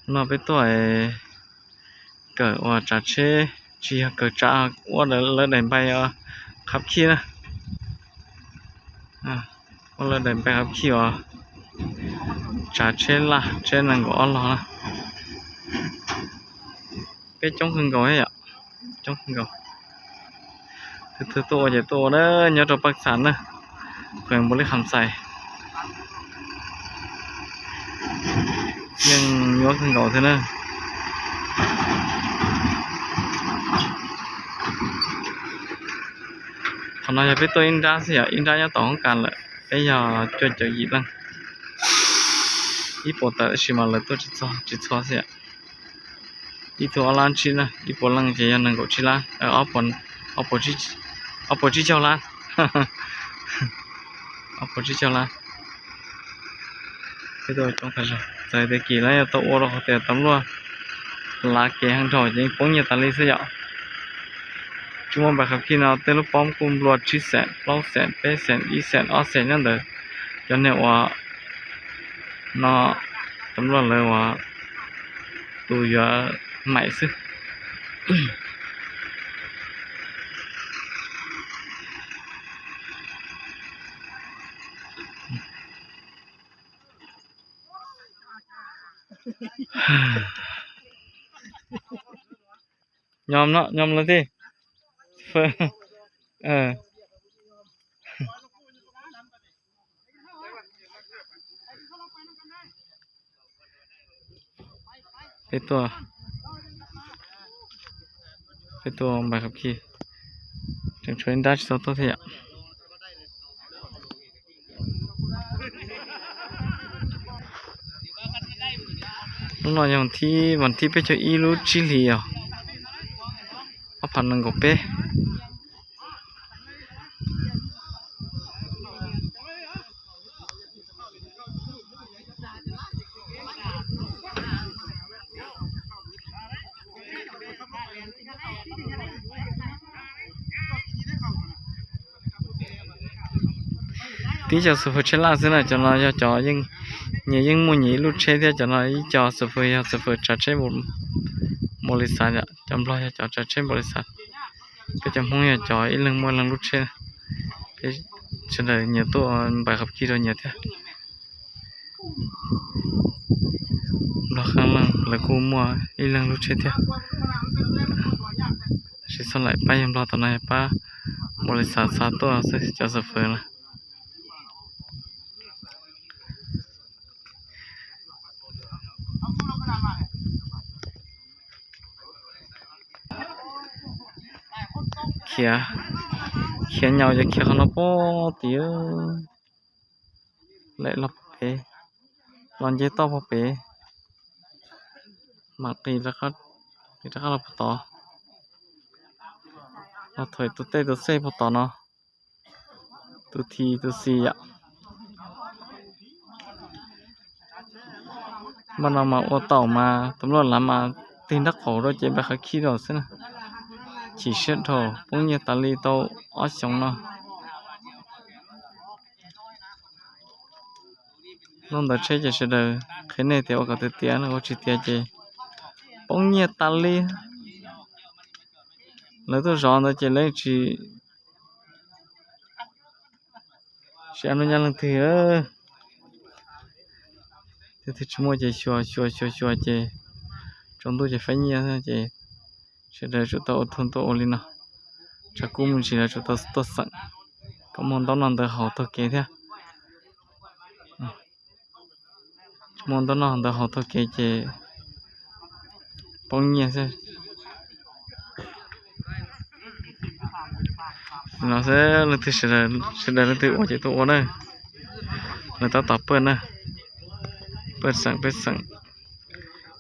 No peb tuaj kawm uas tsav tsheb, tsis yog kawm tsav, ua lawv daim npaim qhab khij na. Ua lawv daim npaim qhab khij uas tsav tsheb laj tsheb nees nkaum ob log na. Peb coob kawg nkaus thiab yom, coob kawg nkaus. Tus twg tuaj ua ces tuaj ua na, nyob rau Paj Xas na, khuees Npaus Lis Kham Xais. Yeej nyuaj kawg nkaus thiab na. Qhov no yog peb tuaj ib nrab xwb yom, ib nrab nyob tom hoob kas lawm, peb yog cuaj caum yim leej. Ib puas tawm tab sis mas lawv tuaj tsis txhua xwb yom. Ib tug ob lab tsib na, ib puas leej ces yog nees nkaum tsib lab, ob puas tsib caug lab. Ob puas tsib caug lab. Peb tuaj coob tag zog, txawm tias kis lawv yuav tau ua rau qhov tias tab luaj lav kev heev dhau ces yeej poob nyiaj tas li xwb yom. Tsis muaj npaim qhab khij no tej lub poob kuj nplua tsib xees, plaub xees, peb xees, ib xees, ob xees nyob ntawd. Cov niag uas no tab luaj lawv uas tus yuav maim xwb. Nyob no, nyob lawm thiab. Peb tuaj, peb tuaj npaim qhab khij, tseem tshuav ib nrab tsis tau tuaj thiab yom. Lub no yog thib, vas thib peb caug ib lub tsib hlis os, ob phav nees nkaum peb. Tib co xu fwm tsheb laj xwb na, cov no yog cov nyias yeej muaj nyias ib lub tsheb thiab. Cov no ib co xu fwm yog xu fwm tsav tsheb npaum li xav, cov nplog yog cov tsav tsheb npaum li xav. Peb cov Hmoob yog cov ib leeg muaj ib leeg lub tsheb, peb sawv daws nyias tuaj npaim qhov kis rau nyias thiab. Nplog qee leej lawv kuj muaj ib leeg lub tsheb thiab. Tab sis txhob laim pab yawg nplog tom no, yog pab npaum li xav xav tuaj xwb cov xu fwm na. Khiav, khiav nyaum ces khiav qhov no pem tid, laim los pem, los nce toj pem, mam qis rov qab los puag tod, los thuam tus tej tus xej puag tod no, tus thi tus xis yom. Npaj no mas ua taum mas tus npluaj lav mas tig nrab qaum rau ces npaim qhov khib rau xwb na. Chim siab dhau, poob nyiaj tas li tau ob xyoos no. Lub ntawd tsheb ces sawv daws qhia nej tias ua kom tiav tiav, ua tsis tiav ces poob nyiaj tas li. Lawv tuaj zov ntawd ces lawv tsis, tsis ab nub nyab leej twg, leej twg tsis muaj ces xyuas xyuas xyuas xyuas ces tsaus ntuj ces faib nyiaj ces sawv daws tsum tau ua tug tuaj ua li no. Tshav kub me ntsis lawv tsum tau tuaj xeem kom muaj ntaub noj ntawv haus taug kev thiab. Muaj ntaub noj ntawv haus taug kev ces poob nyiaj xwb. No xwb, leej twg sawv daws leej twg ua ces tuaj ua na. Lawv tab tom pawj na, pawj xeem pawj xeem.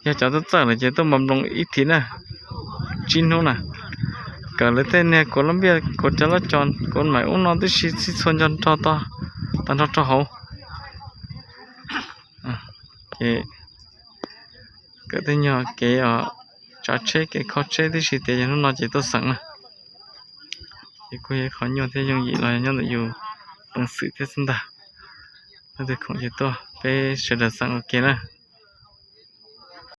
Yog cov tuaj txawj lawm ces tuaj npog nploos ib thim na, tsib hnub na, kawm lawv tej niag kuv lab npiaj kuv cov lab cos kuv maim ub no tib si txhij txhua nco nrog tag nrho rau hauv. Ces kawm tej nyuag kev tsav tsheb kev kho tsheb tib si tias yog hnub no ces tuaj xeem na. Ces kuj yog ib qho nyuaj thiab yooj yim los yog nyob ntawm yus peev xwm thiab xwb ntag. Leej twg khoom ces tuaj, peb sawv daws xeem ua ke na.